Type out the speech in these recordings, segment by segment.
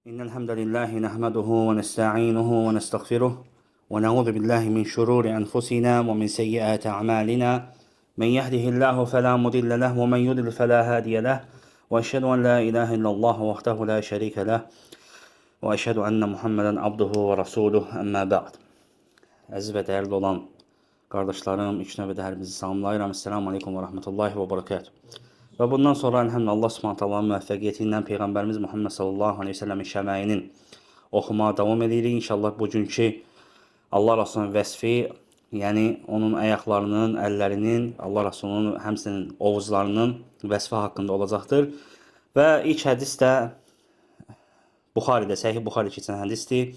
إن الحمد لله نحمده ونستعينه ونستغفره ونعوذ بالله من شرور أنفسنا ومن سيئات أعمالنا من يهده الله فلا مضل له ومن يضلل فلا هادي له وأشهد أن لا إله إلا الله وحده لا شريك له وأشهد أن محمدا عبده ورسوله أما بعد. Əziz və dəyərli olan qardaşlarım, ilk növbədə hər birinizi salamlayıram. Esselamu aleykum və rəhmətullahi və bərəkatuhu. Və bundan sonra elhamdülillah Allah Subhanahu taalanın müvəffəqiyyəti ilə Peyğəmbərimiz Muhammed sallallahu əleyhi və səlləmin şəmailinin oxumağa davam edirik. İnşallah bugünkü Allah Rasulunun vəsfi, yəni onun ayaqlarının, əllərinin, Allah Rasulunun həmçinin ovuzlarının vəsfi haqqında olacaqdır. Və ilk hədis də Buxaridə, Səhih Buxari keçən hədisdir.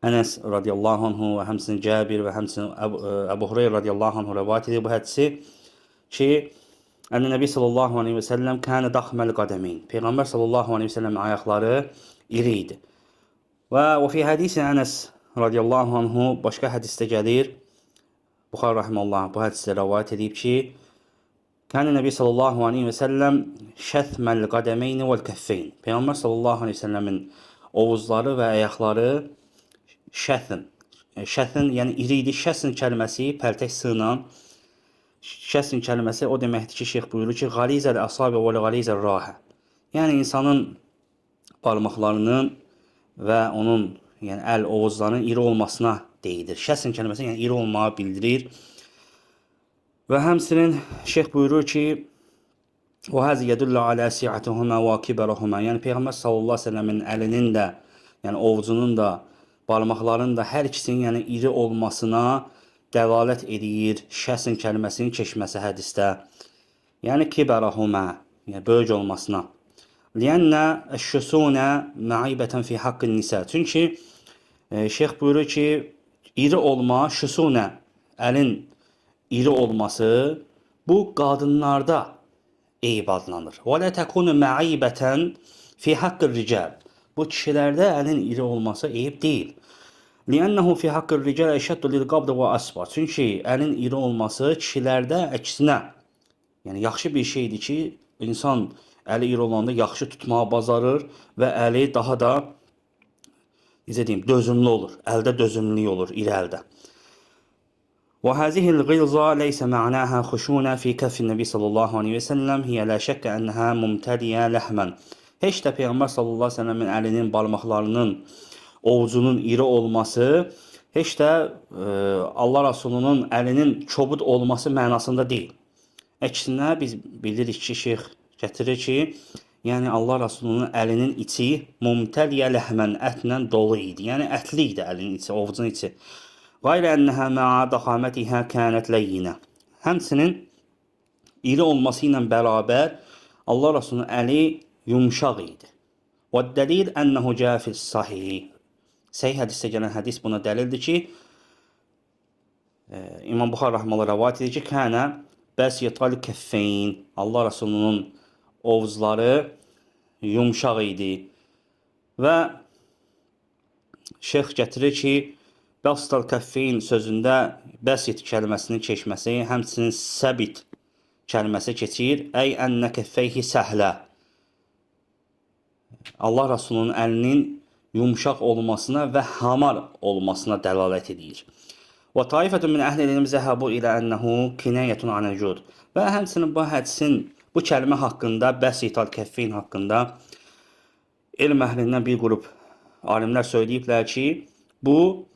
Ənəs radiyallahu anhu və həmçinin Cəbir və həmçinin Əbu Hureyra radiyallahu anhu rəvayət edir bu hədisi ki, Ənə Nəbi sallallahu aleyhi və səlləm kənə daxməl qədəmeyn. Peyğəmbər sallallahu aleyhi və səlləmin ayaqları iri idi. Və o fi hədisi Ənəs radiyallahu anhu başqa hədisdə gəlir. Buxar rahimehullah bu hədisdə rəvayət edib ki, Kənə Nəbi sallallahu aleyhi və səlləm şəthməl qədəmeyn vəl kəffeyn. Peyğəmbər sallallahu aleyhi və səlləmin ovuzları və ayaqları şəthn. Şəthn yəni iri idi. Şəsn kəlməsi pəltək s-la. Şəsn kəlməsi o deməkdir ki, şeyx buyurur ki, qalizəl əsabi və qalizəl rahə. Yəni insanın barmaqlarının və onun yəni əl ovuzlarının iri olmasına deyilir. Şəsn kəlməsi yəni iri olmağı bildirir. Və həmçinin şeyx buyurur ki, və həzi yədullu alə si'atuhuma və kibarahuma. Yəni Peyğəmbər sallallahu əleyhi və səlləmin əlinin də, yəni ovucunun da, barmaqlarının da hər ikisinin yəni iri olmasına dəlalət edir şəsn kəlməsinin keçməsi hədisdə. Yəni kibarahuma, yəni böyük olmasına. Liənnə əş-şusunə məibətən fi haqqın nisa. Çünki şeyx buyurur ki, iri olma, şusunə, əlin iri olması bu qadınlarda eyb adlanır. Və lə təkunu məibətən fi haqqır rical. Bu kişilərdə əlin iri olması eyb deyil. Li'annahu fi haqqır rical əşəddu lil qabd və asbar. Çünki əlin iri olması kişilərdə əksinə, yəni yaxşı bir şeydir ki, insan əli iri olanda yaxşı tutmağa bacarır və əli daha da necə deyim, dözümlü olur. Əldə dözümlülük olur iri əldə. وهذه الغلظة ليس معناها خشونة في كف النبي صلى الله عليه وسلم هي لا شك أنها ممتلئة لحما. Heç də Peyğəmbər sallallahu əleyhi və səlləmin əlinin barmaqlarının ovucunun iri olması heç də Allah Rasulunun əlinin kobud olması mənasında deyil. Əksinə biz bilirik ki, şeyx gətirir ki, yəni Allah Rasulunun əlinin içi mumtəliyə ləhmən ətlə dolu idi. Yəni ətli idi əlinin içi, ovucun içi. Qayrə ennəhə mə'a daxamətihə kənət leyyinə. Həmçinin iri olması ilə bərabər Allah Rasulunun əli yumşaq idi. Və dəlil ənəhu cəə fil sahih. Səhih hədisdə gələn hədis buna dəlildir ki, İmam Buxar rəhməhullah rəvayət edir ki, kənə bəsiyatal kəffeyn. Allah Rasulunun ovuzları yumşaq idi. Və şeyx gətirir ki, bəstal kəffeyn sözündə bəsit kəlməsinin keçməsi, həmçinin səbit kəlməsi keçir. Əy ənnə kəffeyhi səhlə. Allah Rasulunun əlinin yumşaq olmasına və hamar olmasına dəlalət edir. Və taifətun min əhlil ilm zəhabu ilə ənəhu kinayətun anil cud. Və həmçinin bu hədisin, bu kəlmə haqqında, bəsital kəffeyn haqqında elm əhlindən bir qrup alimlər söyləyiblər ki, bu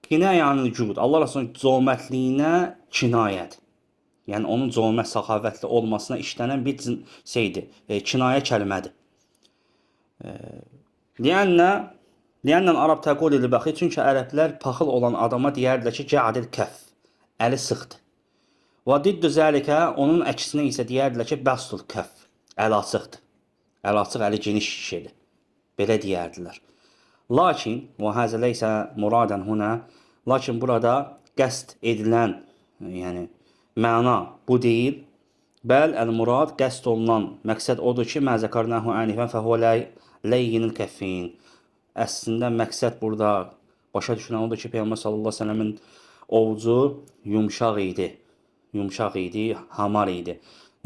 kinayə anil cud, Allah Rasulunun cömərtliyinə kinayədir. Yəni onun cömərт, səxavətli olmasına işlənən bir şeydir, kinayə kəlmədir. Liənnə ərəb təqul li bəxil, çünki ərəblər paxıl olan adama deyərdilər ki, cəadil kəff, əli sıxdır. Və diddü zəlikə, onun əksinə isə deyərdilər ki, bəstul kəff, əli açıqdır. Əli açıq, əli geniş kişidir. Belə deyərdilər. Lakin, və həzə leysə muradən huna, lakin burada qəsd edilən, yəni məna bu deyil. Bəl əl-murad qəsd olunan məqsəd odur ki, mə zəkarnahu ənifən fəhuvə leyyinil kəffin. Əslində məqsəd burada başa düşülən odur ki, Peyğəmbər sallallahu əleyhi və səlləmin ovucu yumşaq idi. Yumşaq idi, hamar idi.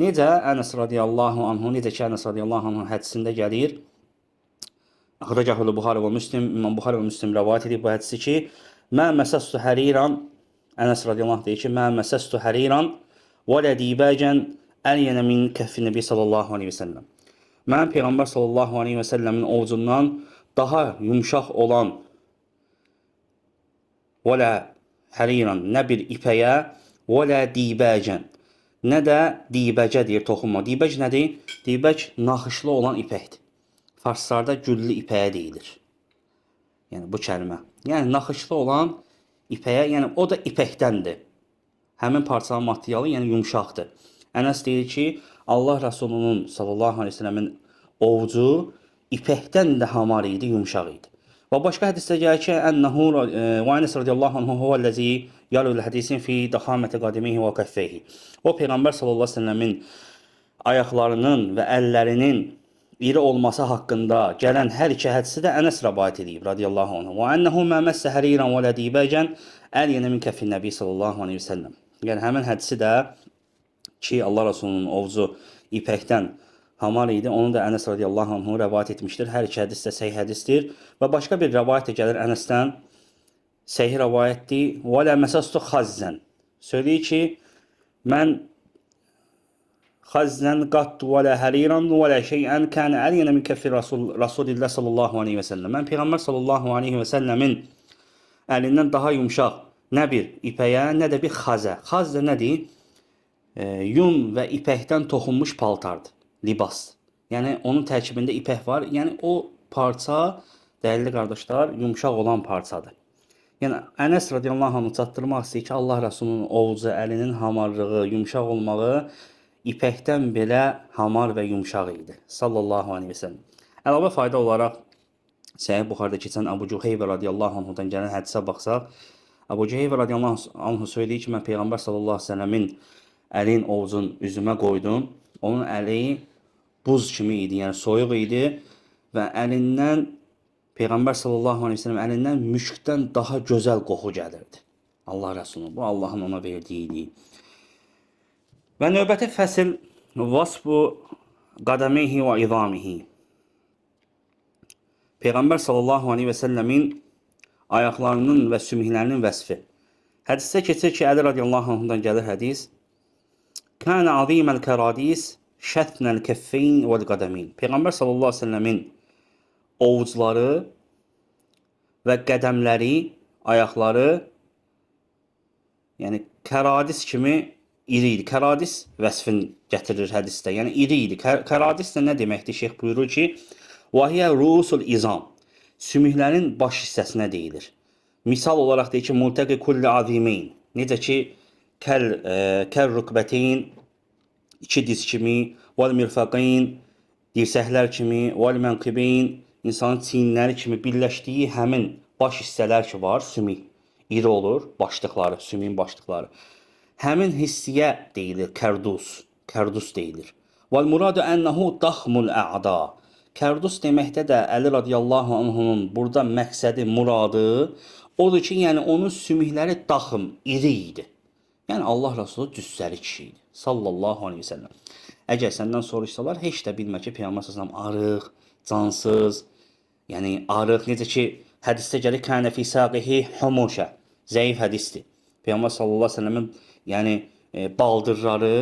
Necə Ənəs radiyallahu anhu, necə ki Ənəs radiyallahu anhu hədisində gəlir. Əxrəcəhul Buxari və Müslim, İmam Buxari və Müslim rəvayət edib bu hədisi ki, Mə məsəstu həriran, Ənəs radiyallahu anh deyir ki, Mə məsəstu həriran və lə dibəcən əlyenə min kəffi Nəbi sallallahu aleyhi və səlləm. Mən Peyğəmbər sallallahu aleyhi və səlləmin ovucundan daha yumşaq olan və lə həriran, nə bir ipəyə, və lə dibəcən, nə də dibəcə deyir toxunma. Dibəc nədir? Dibəc naxışlı olan ipəkdir. Farslarda güllü ipəyə deyilir. Yəni bu kəlmə. Yəni naxışlı olan ipəyə, yəni o da ipəkdəndir. Həmin parçanın materialı, yəni yumşaqdır. Ənəs deyir ki, Allah Rasulunun sallallahu əleyhi və səlləmin ovucu ipəkdən də hamar idi, yumşaq idi. Və başqa hədisdə gəlir ki, ənəhu və Ənəs radiyallahu anhu huvəl-ləzi yarul hədisin fi daxaməti qadimihi və kəffeyhi. O Peyğəmbər sallallahu əleyhi və səlləmin ayaqlarının və əllərinin iri olması haqqında gələn hər iki hədisi də Ənəs rəvayət edib radiyallahu anhu. Və ənəhu mə məssə həriran və lə dibəcən əl-yenə min kəffin Nəbi sallallahu əleyhi və səlləm. Yəni həmin hədisi də ki, Allah Rasulunun ovucu ipəkdən hamar idi. Onu da Ənəs radiyallahu anhu rəvayət etmişdir. Hər iki hədis də səhih hədisdir. Və başqa bir rəvayət də gəlir Ənəsdən. Səhih rəvayətdir. Və lə məsəstu xazzən. Söyləyir ki, mən xazzən qattu və lə həriran və lə şeyən kənə əl-yenə min kəffi Rasulillah sallallahu aleyhi və səlləm. Mən Peyğəmbər sallallahu aleyhi və səlləmin əlindən daha yumşaq nə bir ipəyə, nə də bir xazə. Xaz da nədir? Yun və ipəkdən toxunmuş paltardır, libas. Yəni onun tərkibində ipək var. Yəni o parça, dəyərli qardaşlar, yumşaq olan parçadır. Yəni Ənəs radiyallahu anhu çatdırmaq istəyir ki, Allah Rasulunun ovucu, əlinin hamarlığı, yumşaq olmağı ipəkdən belə hamar və yumşaq idi. Sallallahu aleyhi və səlləm. Əlavə fayda olaraq Səhih Buxarıda keçən Əbu Cüheybə radiyallahu anhudan gələn hədisə baxsaq, Əbu Cüheybə radiyallahu anhu söyləyir ki, mən Peyğəmbər sallallahu aleyhi və səlləmin əlin ovucun üzümə qoydum. Onun əli buz kimi idi, yəni soyuq idi və əlindən Peyğəmbər sallallahu aleyhi ve sellem əlindən müşkdən daha gözəl qoxu gəlirdi. Allah Resulü, bu Allahın ona verdiyi idi. Və növbəti fəsil vasfu qadəmihi və izamihi. Peyğəmbər sallallahu aleyhi və səlləmin ayaqlarının və sümüklərinin vəsfi. Hədisdə keçir ki, Əli radiyallahu anhudan gəlir hədis. Kənə aziməl kəradis şətnəl kəffeyn vəl qədəmin. Peyğəmbər sallallahu aleyhi və səlləmin ovucları və qədəmləri, ayaqları, yəni kəradis kimi iri idi. Kəradis vəsfini gətirir hədisdə. Yəni iri idi. Kəradis də nə deməkdir? Şeyx buyurur ki, vahiyyə rusul izam. Sümüklərin baş hissəsinə deyilir. Misal olaraq deyir ki, multaqi kulli azimeyn. Necə ki, kəl rükbəteyn, iki diz kimi, vəl mirfaqeyn, dirsəklər kimi, vəl mənqibeyn, insanın çiyinləri kimi birləşdiyi həmin baş hissələr ki var, sümük iri olur, başlıqları, sümüyün başlıqları. Həmin hissiyə deyilir kərdus, kərdus deyilir. Vəl muradu ənəhu daxmul ə'da. Kərdus deməkdə də Əli radiyallahu anhunun burada məqsədi, muradı odur ki, yəni onun sümükləri daxım, iri idi. Yəni Allah Resulü cüssəli kişi idi. Sallallahu aleyhi ve sellem. Əgər səndən soruşsalar, heç də bilmə ki, Peyğəmbər sallallahu arıq, cansız, yəni arıq, necə ki, hədisdə gəlir, kənə fi saqihi humuşə, zəif hədisdir. Peyğəmbər sallallahu aleyhi ve sellemin yəni baldırları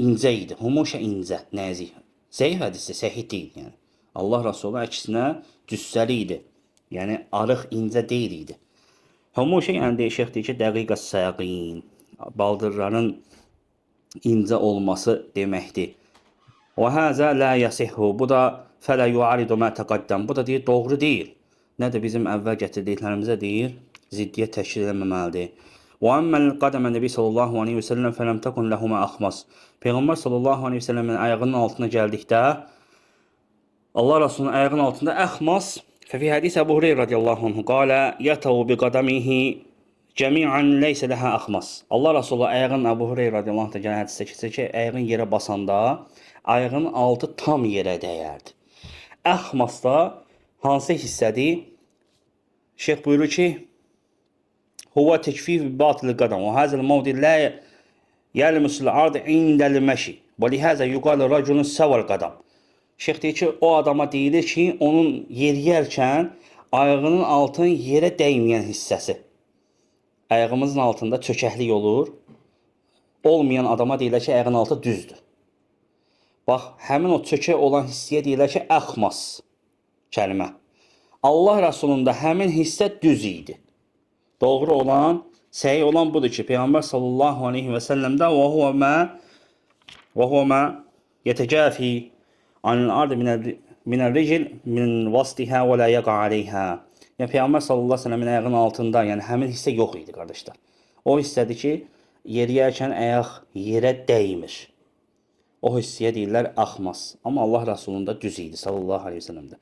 incə idi. Humuşə incə, nəzik. Zəif hədisdir, səhih deyil yəni. Allah Resulü əksinə cüssəli idi. Yəni arıq, incə deyil idi. Humuşə yəni deyir, şeyx deyir ki, dəqiqə saqin, baldırların incə olması deməkdir. Və həzə la yasihhu. Bu da fələ yuaridu mə təqəddəm. Bu da deyir, doğru deyil. Nə də bizim əvvəl gətirdiklərimizə deyir, ziddiyyət təşkil eləməməlidir. Və əmməl qədəmə Nəbi sallallahu aleyhi və səlləm fələm təkun ləhumə axmas. Peyğəmbər sallallahu aleyhi və səlləmin ayağının altına gəldikdə, Allah Resulünün ayağının altında əxmas, fəfi hədis Əbu Hureyra radiyallahu anhu qalə yətəvu bi qədəmihi cəmi'an leysə ləhə əxmas. Allah Resulü ayağın Əbu Hureyra radiyallahu anhu gələn hədisdə keçir ki, ayağın yerə basanda ayağının altı tam yerə dəyərdi. Əxmas da hansı hissədir? Şeyx buyurur ki, huvə təkfif batil qədəm və həzəl mevdi la yəlmusul ard indəl məşi və lihəzə yuqalu rəculun səvəl qədəm. Şeyx deyir ki, o adama deyilir ki, onun yeriyərkən ayağının altının yerə dəyməyən hissəsi. Ayağımızın altında çökəklik olur. Olmayan adama deyirlər ki, ayağının altı düzdür. Bax, həmin o çökək olan hissəyə deyirlər ki, əxmas kəlmə. Allah Rəsulunda həmin hissə düz idi. Doğru olan, səhih olan budur ki, Peyğəmbər sallallahu aleyhi və səlləmdə və huve mə yetəcəfi anil ardı minəl ricil min vastiha və la yaqa aleyhə. Yəni Peyğəmbər sallallahu əleyhi və səlləmin ayağının altında, yəni həmin hissə yox idi qardaşlar. O hissədir ki, yeriyərkən ayaq yerə dəymir. O hissəyə deyirlər axmas. Amma Allah Rəsulunda düz idi sallallahu əleyhi və səlləmdə.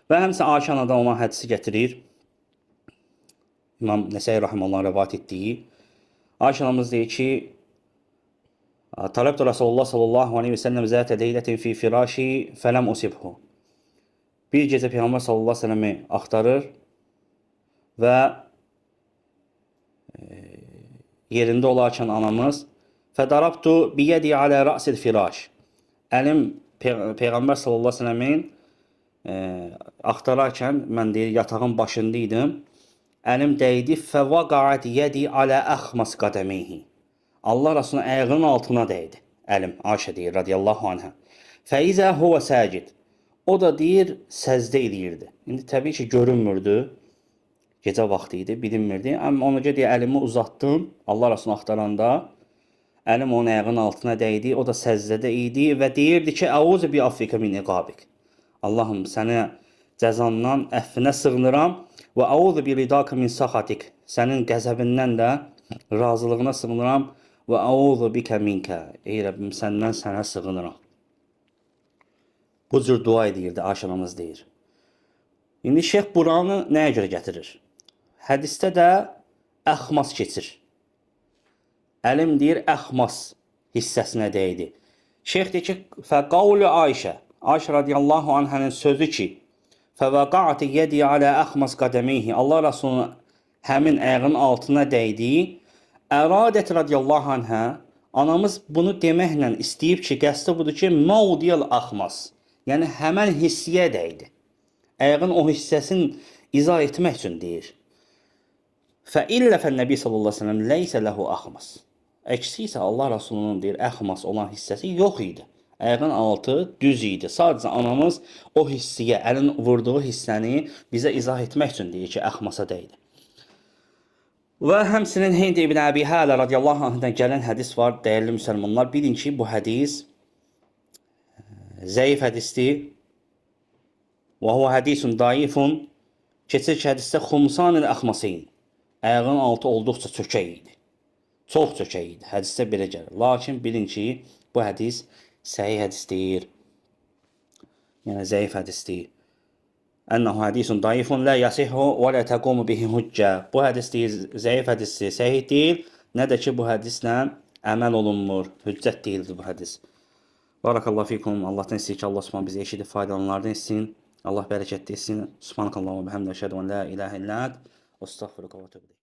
Və həmçinin Ayşə anadan olan hədisi gətirir. İmam Nəsəi rahimehullah rəvayət etdiyi. Ayşə anamız deyir ki, Talabtu Rasulullah sallallahu aleyhi və səlləm zətə leylətin fi firaşi fələm usibhu. Bir gecə Peyğəmbər sallallahu aleyhi və səlləmi axtarır və yerində olarkən anamız fədarabtu biyədi alə rəsil firaş. Əlim Peyğəmbər sallallahu aleyhi və səlləmin axtararkən mən deyir yatağın başında idim. Əlim dəydi fəvaqaat yədi alə əxmas qədəmeyhi. Allah Resulünün ayağının altına dəydi. Əlim Ayşə deyir radiyallahu anhə. Fəizə huvə səcid. O da deyir səcdə eləyirdi. İndi təbii ki görünmürdü. Gecə vaxtı idi, bilinmirdi. Amma ona görə deyə əlimi uzatdım. Allah Resulünü axtaranda əlim onun ayağının altına dəydi. O da səcdədə idi və deyirdi ki, Əuzu bi affika min iqabik. Allahım sənə cəzandan əffinə sığınıram və əuzu bi ridaka min saxatik. Sənin qəzəbindən də razılığına sığınıram və əuzu bikə minkə. Ey Rəbbim, səndən sənə sığınıram. Bu cür dua edirdi, Ayşə anamız deyir. İndi şeyx buranı nəyə görə gətirir? Hədisdə də əxmas keçir. Əlim deyir, əxmas hissəsinə dəydi. Şeyx deyir ki, fəqavlü Ayşə. Ayşə radiyallahu anhənin sözü ki, fəvəqa'ati yedi alə əxmas qədəmeyhi. Allah Resulünün həmin ayağının altına dəydiyi əradət radiyallahu anhə, anamız bunu deməklə istəyib ki, qəsdi budur ki, mavdiyel əxmas. Yəni həmən hissiyə dəydi. Ayağın o hissəsini izah etmək üçün deyir. Fə illə fən-nəbi sallallahu əleyhi və səlləm leysə lehu əxmas. Əksi isə Allah Resulünün deyir, əxmas olan hissəsi yox idi. Ayağın altı düz idi. Sadəcə anamız o hissiyə, əlin vurduğu hissəni bizə izah etmək üçün deyir ki, əxmasa dəydi. Və həmçinin Hind ibn Əbi Hələ radiyallahu anhdan gələn hədis var, dəyərli müsəlmanlar. Bilin ki, bu hədis zəif hədisdir. Və huvə hədisun daifun. Keçir ki, hədisdə xumsanil əxmaseyn. Ayağın altı olduqca çökək idi. Çox çökək idi. Hədisdə belə gəlir. Lakin bilin ki, bu hədis səhih hədis deyil. Yəni zəif hədis deyil. Ənəhu hədisun daifun la yasihu və la təqumu bihi hüccə. Bu hədis deyil, zəif hədisdir, səhih deyil. Nə də ki bu hədislə əməl olunmur. Hüccət deyildir bu hədis. Barakallahu fikum. Allahdan istəyir ki, Allah Subhanahu bizi eşidib faydalananlardan etsin. Allah bərəkətli etsin. Subhanakallahu və bihamdika əşhədu en la ilahe illə ent. Estağfiruka və etûbü ileyk.